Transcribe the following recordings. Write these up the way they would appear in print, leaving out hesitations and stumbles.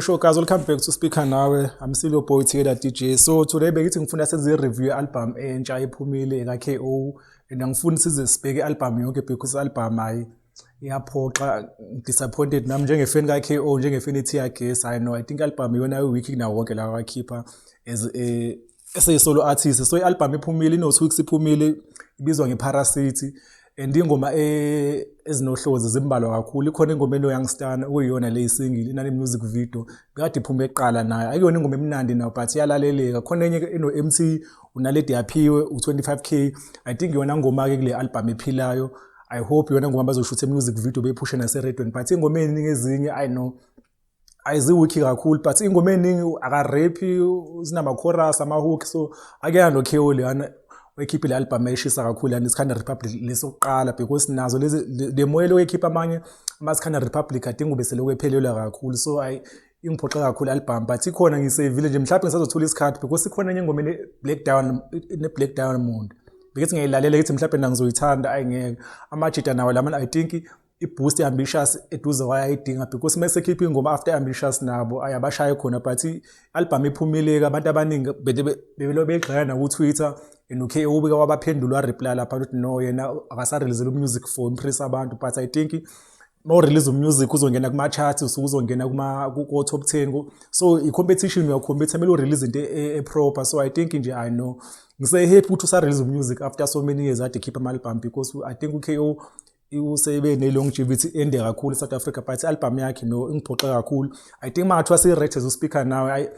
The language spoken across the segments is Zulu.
Sho guys, welcome back to Speaker Nawe. I'm still your boy Taylor DJ. So today bengithi ngifuna senze i-review ye-album entsha ephumile eka-KO, and angifuni size sibheke i-album yonke because i-album hayi iyaphoxa. Disappointed nami njenge-fan ka-KO, njenge-fan ye-Tear. I know, I think i-album iyona weak kunawo wonke lawa akhipha as a eseyi-solo artist. So i-album iphumile, ino-2 weeks iphumile, ibizwa nge-Parasite, and ingoma ezinohlozi zimbalwa kakhulu. Ikhona ingoma eno-Young Stunna, okuyiyona le single inale music video kade iphume eqala nayo. Akuyona ingoma emnandi nayo, but iyalaleleka. Khona enye eno-MT uNaledi Yaphiwe u-25K. I think iyona ngoma-ke kule album ephilayo. I hope iyona ngoma bazoshutha music video, beyiphushe naseredweni, but ingoma ey'ningi ezinye, I know, ayizi-weak kakhulu, but ingoma ey'ningi akarephi, zinama-chorus, ama-hook. So akuyena no-KO leyana oyikhiphe le album eshisa kakhulu yani Skhanda Republic lesokuqala, because nazo lezi le moya lo ekhipha amanye ama-Skhanda Republic adinga ube selokhu ephelelwa kakhulu. So ayi, ingiphoxe kakhulu album, but ikhona, ngiyisevile nje, mhlawumbe ngisazothola isikhathi because ikhona enye ingoma ene-Black Diamond, ine-Black Diamond, bekithi ngiyayilalela, ngithi mhlawumbe na ngizoyithanda. Ayingeke, amajita nawo lama. I think i-boost ambitious eduze wayayidinga because mase ekhipha ingoma after Ambitious nabo ayabashaye khona, but i-album iphumile-ke, abantu abaningi bebelo beyigxeka naku-Twitter, and okay, ubike wabaphendula, wa-reply lapha ukuthi no, yena akasa-release music for impress abantu. But I think uma u-release music uzongena kuma-charts, usuke uzongena ko-top 10, so i-competition, uya-compete, kumele u-release into e-proper. So I think nje, I know, ngise-happy ukuthi usa-release music after so many years ade ekhipha ama-album, because I think u-KO usebe ne-longevity ende kakhulu e-South Africa, but i-album yakhe no, ingiphoxe kakhulu. I think uma ngathiwa siyi-rate as uSpeaker Nawe, ayi,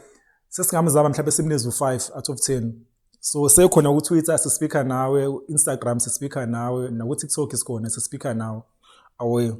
sesingamzama mhlawumbe simnikeze u-5 out of 10. So sekhona ku-Twitter siSpeaker Nawe, Instagram siSpeaker Nawe, naku-TikTok sikhona siSpeaker Nawe. Away.